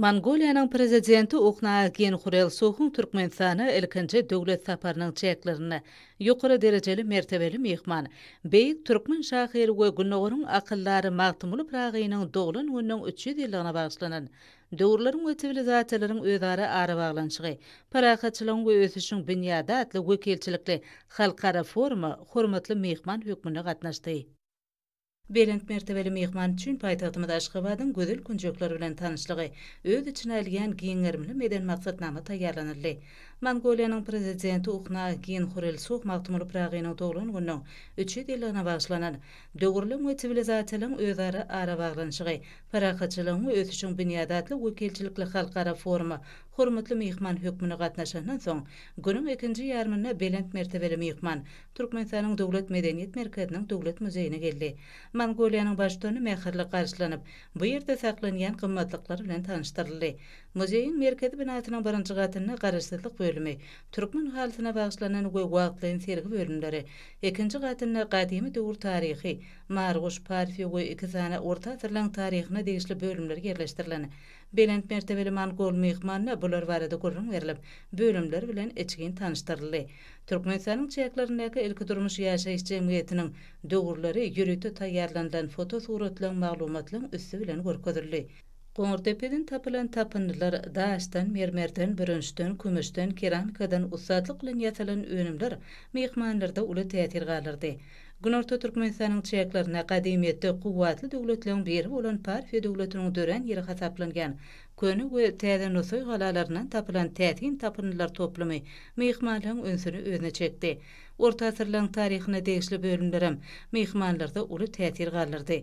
Mongoliýanyň Prezidenti Ukhnaagiyn Hurelsuhyň Türkmenistana ilkinji döwlet saparynyň çäklerinde ýokary derejeli mertebeli myhman, beýik türkmen şahyry we Gündogaryň akyldary Magtymguly Pyragynyň doglan gününiň 300 ýyllygyna bagyşlanan Döwürleriň we siwilizasiýalaryň özara arabaglanyşygy, parahatçylygyň we ösüşiň binýady atly wekilçilikli halkara foruma hormatly myhman hökmünde gatnaşdy. Belent mertebeli myhman üçin paýtagtymyz Aşgabadyň gözel künjekleri bilen tanyşlygy öz içine alýan giň gerimli medeni maksatnama taýýarlanyldy. Mongoliýanyň Prezidenti Ukhnaagiyn Hurelsuh Magtymguly Pyragynyň doglan gününiň 300 ýyllygyna bagyşlanan Döwürleň we siwilizasiýalaryň özara arabaglanyşygy, parahatçylygyň we ösüşiň binýady atly wekilçilikli halkara foruma hormatly myhman hökmünde gatnaşandan soň, günüň ikinji ýarymynda belent mertebeli myhman Türkmenistanyň Döwlet medeniýet merkeziniň Döwlet muzeýine geldi. Mongoliýanyň Baştutany mähirli garşylanyp, bu ýerde saklanýan gymmatlyklar bilen tanyşdyryldy. Muzeýiň merkezi binasynyň birinji gatynda Garaşsyzlyk bölümi, türkmen halysyna bagyşlanan we wagtlaýyn sergi bölümleri, ikinji gatynda gadymy döwür taryhy, Marguş, Parfiýa we iki sany orta asyrlaryň taryhyna degişli bölümler ýerleşdirilen. Belent mertebeli mongol myhmanyna bular barada gürrüň berlip, bölümler bilen içgin tanyşdyryldy. Türkmenistanyň çäklerindäki ilkidurmuş ýaşaýyş jemgyýetiniň döwürleri ýörite taýýarlanylan fotosuratlaryň maglumatlaryň üsti bilen görkezildi. Goňurdepeden tapylan tapyndylar, daşdan, mermerden, bürünçden, kümüşden, keramikadan ussatlyk bilen ýasalan önümler myhmanlarda uly täsir galdyrdy. Günorta Türkmenistanyň çäklerinde gadymyýetde kuwwatly döwletleriň biri bolan Parfiýa döwletiniň dörän ýeri hasaplanýan Köne we Täze Nusaý galalaryndan tapylan täsin tapyndylar toplumy myhmanlaryň ünsüni özüne çekdi. Orta asyrlaryň taryhyna degişli bölümlerem myhmanlarda uly täsir galdyrdy.